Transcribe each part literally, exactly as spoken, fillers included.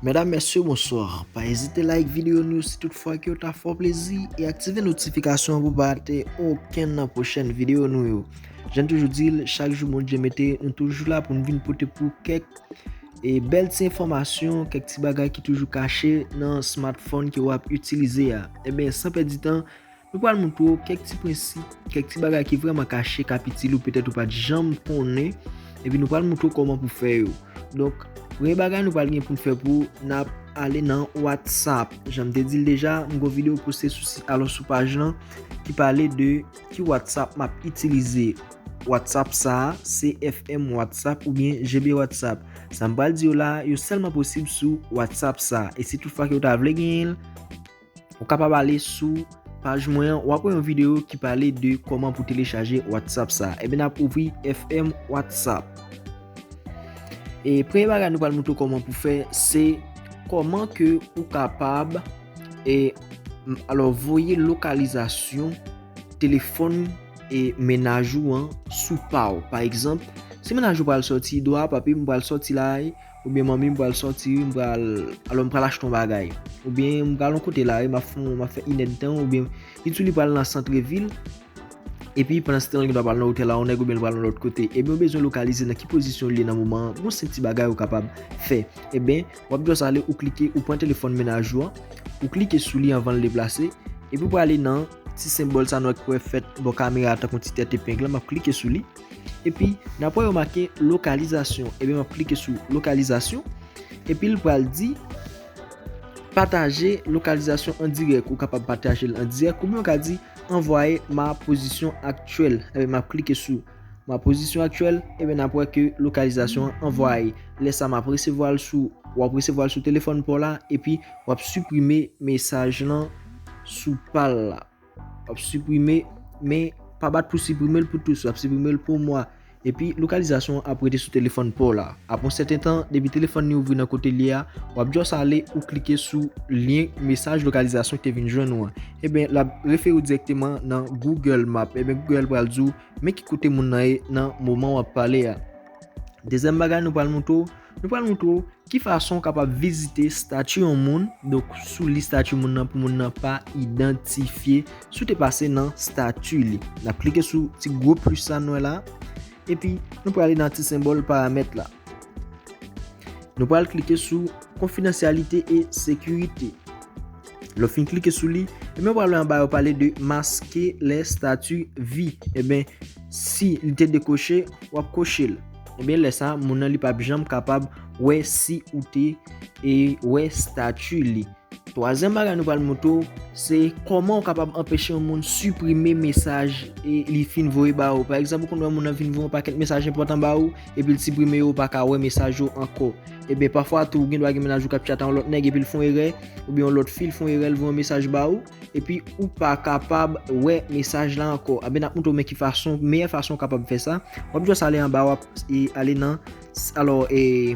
Medam, mesye, bonswa. Pa ezite like videyo nou yo si tout fwa ke yo ta fè w plezi e aktive notifikasyon an pou w pa rate okenn nan pwochèn videyo nou yo. Jan n toujou di l, chak jou Bondye mete, nou toujou la pou n vin pote pou kèk e bèl ti enfòmasyon, kèk ti bagay ki toujou kache nan smartphone ke w ap itilize a. Ebyen, san pèdi tan, nou pral montre w kèk ti prensip, kèk ti bagay ki vrèman kache, k ap itil ou, petèt ou pa t janm konnen, epi nou pral montre w kòman pou fè yo. Donk, premye bagay nou pral gen pou n fè pou n ap ale nan WhatsApp. Jan m te di l deja, m gon videyo poste sou si-, alò sou paj lan ki pale de ki WhatsApp m ap itilize. WhatsApp sa, C F M WhatsApp oubyen G B WhatsApp. Sa m pral di yo la, yo sèlman posib sou WhatsApp sa. E si tout fwa ke w ta vle genyen l, ou kapab ale sou paj mwen an, w ap wè yon videyo ki pale de kòman pou telechaje WhatsApp sa. Ebyen, n ap ouvri F M WhatsApp. E premye bagay nou pral montre w kòman pou fè, se kòman ke ou kapab, e, m, alò, voye lokalizasyon telefòn e mennaj ou an sou pa w. Pa egzanp, si mennaj ou pral sòti, di w a, papi, m pral sòti la, e, oubyen manmi, m pral sòti, m pral, alò, m pral achte yon bagay. Oubyen m pral yon kote la, e, m ap fè, m ap fè inèdtan, oubyen li tou li pral nan sant vil, epi pandan se tan l gendwa pral nan otèl a yon nèg oubyen l pral yon lòt kote. Ebyen, ou bezwen lokalize nan ki pozisyon l ye nan moman an, gon senp ti bagay ou kapab fè. Ebyen, w ap just ale, ou klike, ou pran telefòn mennaj ou an, ou klike sou li anvan l deplase, epi w prale nan ti senbòl sa nou wè k wè fèt bò kamera a tankou ti tèt epeng lan, m ap klike sou li. Epi, n ap wè yo make lokalizasyon. Ebyen, m ap klike sou lokalizasyon. Epi, l pral di, pataje lokalizasyon an dirèk. Ou kapab pataje l an dirèk, oubyen ou ka di, anvoye ma pozisyon aktyèl. Ebyen, m ap klike sou ma pozisyon aktyèl. Ebyen, n ap wè ke lokalizasyon an anvoye. Lè sa, m ap resevwa l sou, w ap resevwa l sou telefòn pa w la, epi w ap siprime mesaj lan sou pa l la. W ap siprime, men pa bat pou siprime l pou tous, w ap siprime l pou mwa. Epi lokalizasyon an ap rete sou telefòn pa w la. Apre yon sèten tan, depi telefòn li ouvri nan kote l ye a, w ap just ale, ou klike sou lyen mesaj lokalizasyon ki te vin jwenn ou an. Ebyen, l ap refere w dirèkteman nan Google Map. Ebyen, Google pral di w men ki kote moun nan ye nan moman w ap pale a. Dezyèm bagay nou pral montre w, nou pral montre w ki fason w kapab vizite estati yon moun, donk sou li estati moun nan pou moun nan pa idantifye si w te pase nan estati li. N ap klike sou ti gwo plis sa n wè la, epi nou prale nan ti senbòl paramèt la. Nou pral klike sou konfidansyalite e sekirite. Lè w fin klike sou li, ebyen, w pral wè anba yo pale de maske lè estati vi. Ebyen, si li te dekoche, w ap koche l. Ebyen, lè sa, moun nan li p ap janm kapab wè si ou te, e, wè estati li. Twazyèm bagay nou pral montre w, se kòman w kapab anpeche yon moun siprime mesaj e li fin voye ba ou. Pa egzanp, ou konn wè moun nan vin voye yon pakèt mesaj enpòtan ba ou, epi l siprime yo, ou pa ka wè mesaj yo ankò. Ebyen, pafwa tou, ou gen dwa gen mennaj ou k ap tchat a yon lòt nèg, epi l fè yon erè, oubyen yon lòt fi, l fè yon erè, l voye yon mesaj ba ou, epi ou pa kapab wè mesaj la ankò. Ebyen, n ap montre w men ki fason, meyè fason w kapab fè sa. W ap just ale anba, w ap, e, ale nan, alò, e,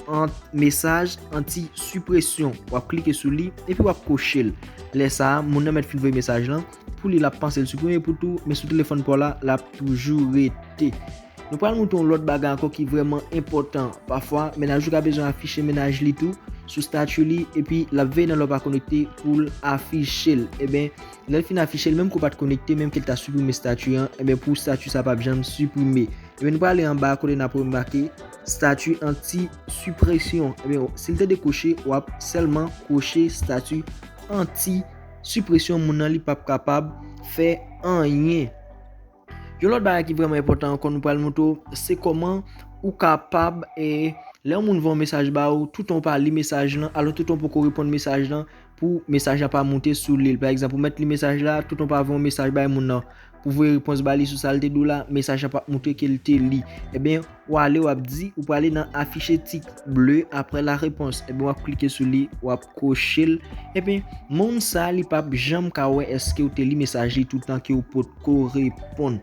an, mesaj anti sipresyon. W ap klike sou li, epi w ap koche l. Lè sa a, moun nan mèt fin voye mesaj lan. Pou li, l ap panse l siprime pou tou, men sou telefòn pa w la, l ap toujou rete. Nou pral montre yon lòt bagay ankò ki vrèman enpòtan. Pafwa, mennaj ou ka bezwen afiche mennaj li tou sou estati li, epi l ap veye nan lè w pa konekte pou l afiche l. Ebyen, lè l fin afiche l, menm ke w pa t konekte, menm ke l ta siprime estati an, ebyen, pou estati sa p ap janm siprime. Ebyen, nou prale anba kote n ap remake estati anti sipresyon. Ebyen, si l te dekoche, w ap sèlman koche estati anti sipresyon, moun nan li p ap kapab fè anyen. Yon lòt bagay ki vrèman enpòtan ankò nou pral montre w, se kòman ou kapab, e, lè yon moun voye yon mesaj ba ou, toutan w pa li mesaj lan, alò toutan w poko reponn mesaj lan, pou mesaj lan pa moute sou li. Pa egzanp, ou mèt li mesaj la, toutan w pa voye yon mesaj bay moun nan, pou voye repons ba li sou sa l te di w la, mesaj lan p ap montre ke l te li. Ebyen, w ale, w ap di, ou prale nan afficher tick bleu après la réponse. Ebyen, w ap klike sou li, w ap koche l. Ebyen, moun sa, li p ap janm ka wè èske w te li mesaj li toutan ke w potko reponn.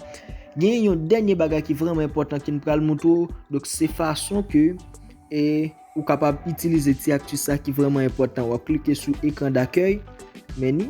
Gen yon dènye bagay ki vrèman enpòtan ke n pral montre w. Donk, se fason ke, e, ou kapab itilize ti aktis sa ki vrèman enpòtan. W ap klike sou ekran dakèy, meni.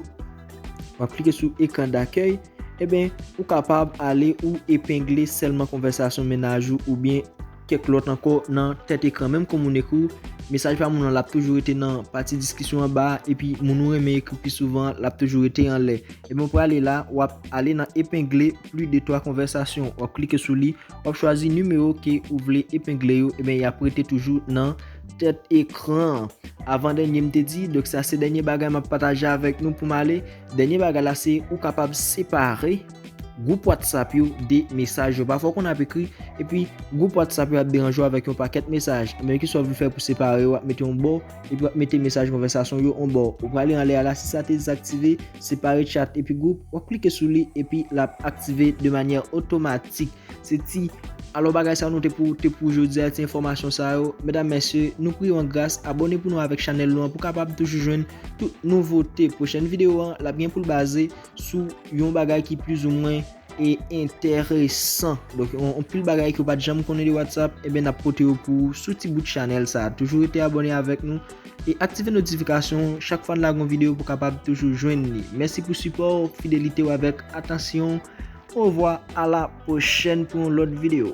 W ap klike sou ekran dakèy. Ebyen, ou kapab ale ou epengle sèlman konvèsasyon mennaj ou oubyen kèk lòt ankò nan tèt ekran. Menm kon moun ekri w, mesaj pa moun nan, l ap toujou rete nan pati diskisyon anba a, epi moun ou renmen ekri pi souvan, l ap toujou rete anlè. Ebyen, w prale la, w ap ale nan épingler plus de trois conversations. W ap klike sou li, w ap chwazi nimewo ke ou vle epengle yo, ebyen, y ap rete toujou nan tèt ekran an. Avan dènye m te di, donk sa se dènye bagay m ap pataje avèk nou pou m ale. Dènye bagay la se ou kapab separe gwoup WhatsApp yo de mesaj yo. Pafwa w konn ap ekri, epi gwoup WhatsApp yo ap deranje w avèk yon pakèt mesaj. Men ki sa w vle fè pou separe yo, w ap mete yon bò, epi w ap mete mesaj konvèsasyon yo yon bò. Ou prale anlè a la, si sa te dezaktive, separe chat epi gwoup, w ap klike sou li, epi l ap aktive de manyè otomatik. Se ti, alò, bagay sa nou te pou, te pou jodi a, ti enfòmasyon sa yo. Medam, mesye, nou priye w an gras, abòne pou nou avèk chanèl nou an pou kapab toujou jwenn tout nouvote. Pwochèn videyo an, l ap gen pou l baze sou yon bagay ki plizoumwen e enteresan. Donk, yon, yon pil bagay ke w pa t janm konnen de WhatsApp, ebyen, n ap pote yo pou ou sou ti bout chanèl sa. Toujou rete abòne avèk nou e aktive notifikasyon chak fwa n lage yon videyo pou w kapab toujou jwenn li. Mèsi pou sipò w, fidelite w avèk atansyon. Au revoir, à la prochaine pou yon lòt videyo.